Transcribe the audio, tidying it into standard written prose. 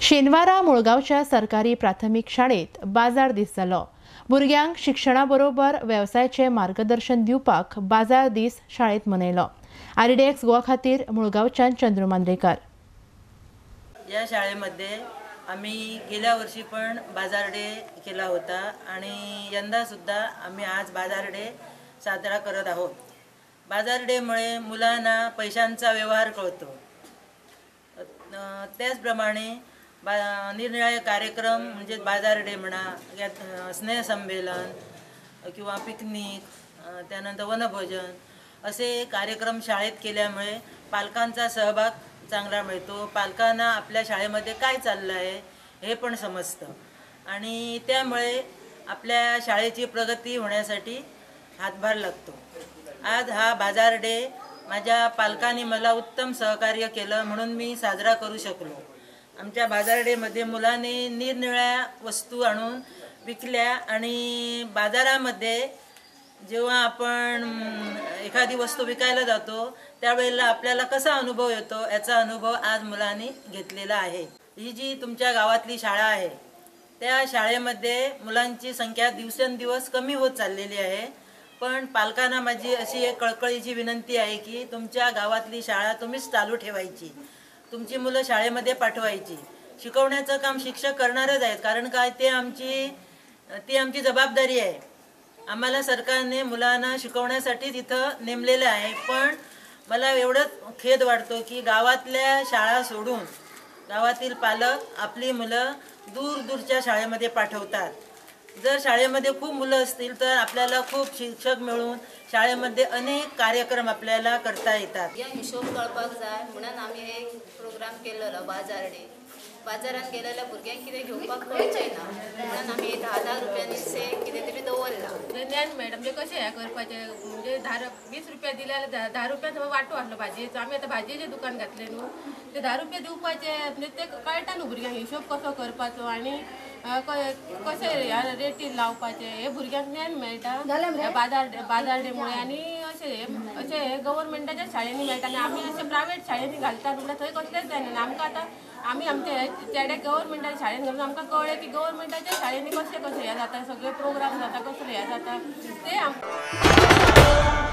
शेनवारा मुळगांवच्या सरकारी प्राथमीक शाळेत बाजार दीस जालो। भुरग्यांक शिक्षणा बरोबर वेवसायाचे मार्गदर्शन दिवपाक बाजार दीस शाळेत मनयलो। आरडीएक्स गोवा खातीर मुळगांवच्यान चंद्रू मांद्रेकर। या शाळेमध्ये आम्ही गेल्या वर्षी पण बाजार डे केला होता आणि यंदा सुद्धा आम्ही आज बाजार डे साजरा करत आहोत। बाजार डेमुळे मुलांना पैशांचा व्यवहार कळतो। त्याचप्रमाणे निरनिराळे कार्यक्रम म्हणजे बाजार डे म्हणा, स्नेहसंमेलन किंवा पिकनिक, त्यानंतर वनभोजन असे कार्यक्रम शाळेत केल्यामुळे पालकांचा सहभाग चांगला मिळतो। पालकांना आपल्या शाळेमध्ये काय चाललं आहे हे पण समजतं आणि त्यामुळे आपल्या शाळेची प्रगती होण्यासाठी हातभार लागतो। आज हा बाजार डे माझ्या पालकांनी मला उत्तम सहकार्य केलं म्हणून मी साजरा करू शकलो। आमच्या बाजार डेमध्ये मुलांनी निरनिराळ्या वस्तू आणून विकल्या आणि बाजारामध्ये जेव्हा आपण एखादी वस्तू विकायला जातो त्यावेळेला आपल्याला कसा अनुभव येतो याचा अनुभव आज मुलांनी घेतलेला आहे। ही जी तुमच्या गावातली शाळा आहे त्या शाळेमध्ये मुलांची संख्या दिवसेंदिवस कमी होत चाललेली आहे, पण पालकांना माझी अशी एक कळकळीची विनंती आहे की तुमच्या गावातली शाळा तुम्हीच चालू ठेवायची, तुमची मुलं शाळेमध्ये पाठवायची। शिकवण्याचं काम शिक्षक करणारच आहेत, कारण काय ते आमची जबाबदारी आहे। आम्हाला सरकारने मुलांना शिकवण्यासाठी तिथं नेमलेलं आहे, पण मला एवढंच खेद वाटतो की गावातल्या शाळा सोडून गावातील पालक आपली मुलं दूर दूरच्या शाळेमध्ये पाठवतात। जर शाळेमध्ये खूप मुलं असतील तर आपल्याला खूप शिक्षक मिळून शाळेमध्ये अनेक कार्यक्रम आपल्याला करता येतात। या हिशोब कळपाक जाय म्हणून आमी हे प्रोग्राम केलेलो बाजार डे। बाजारात गेलेल्या भुरग्यांक कितें घेवपाक कळचें ना म्हणून आमी 10-10 रुपयांनी से कितें तरी दवरलां। ज्ञान मेळटा म्हणजे कशें हें करपाचें, म्हणजे 10-20 रुपया दिले जाल्यार 10 रुपया समज वांटो आसलो भाजयेचो, आमी आतां भाजयेचें दुकान घातलें न्हू, ते 10 रुपया दिवपाचे म्हणजे ते कळटा न्हू भुरग्यांक हिशोब कसो करपाचो आनी कशें ह्या रेटीर लावपाचें हे भुरग्यांक ज्ञान मेळटा बाजार डे मुळे। आनी अशें अशें हे गव्हर्मेंटाच्या शाळेंनी मेळटा आनी आमी अशें प्रायवेट शाळेंनी घालतात म्हणल्यार थंय कसलेंच जायना। आमकां आतां आमी आमचे चेडे गव्हर्मेंटाच्या शाळेन घालून आमकां कळ्ळें की गव्हर्मेंटाच्या शाळेंनी कशें कशें हें जाता, सगळे प्रोग्राम जाता, कसले हें जाता ते आमकां।